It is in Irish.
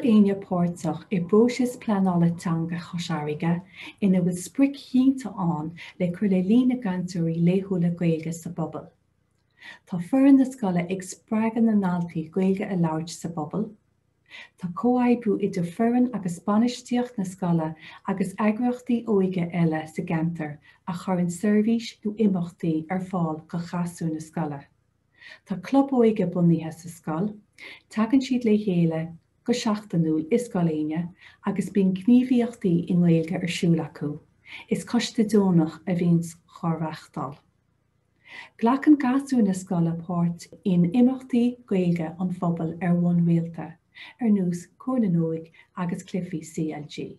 Éinne páirteach i bpróiseas pleanála teanga Chois Fharraige ina bhfuil sprioc chinnte ann le cur le líon na gcainteoirí laethúla Gaeilge sa bpobal. Tá foireann na scoile ag spreagadh na ndaltaí Gaeilge a labhairt sa bpobal. Tá comhoibriú idir foireann agus bainistíocht na scoile agus eagraíochtaí óige eile sa gceantar a chuireann seirbhís nó imeachtaí ar fáil do ghasúir na scoile. Tá club óige bunaithe sa scoil, tagann siad le chéile go seachtainiúil i Scoil Éinne agus bíonn gníomhaíochtaí i nGaeilge ar siúl acu. Is coiste deonach a bhíonns dhá reáchtáil. Glacann gasúir na scoile páirt in imeachtaí Gaeilge an phobail ar bhonn rialta, ar nós Comhar na nÓg agus cluichí CLG.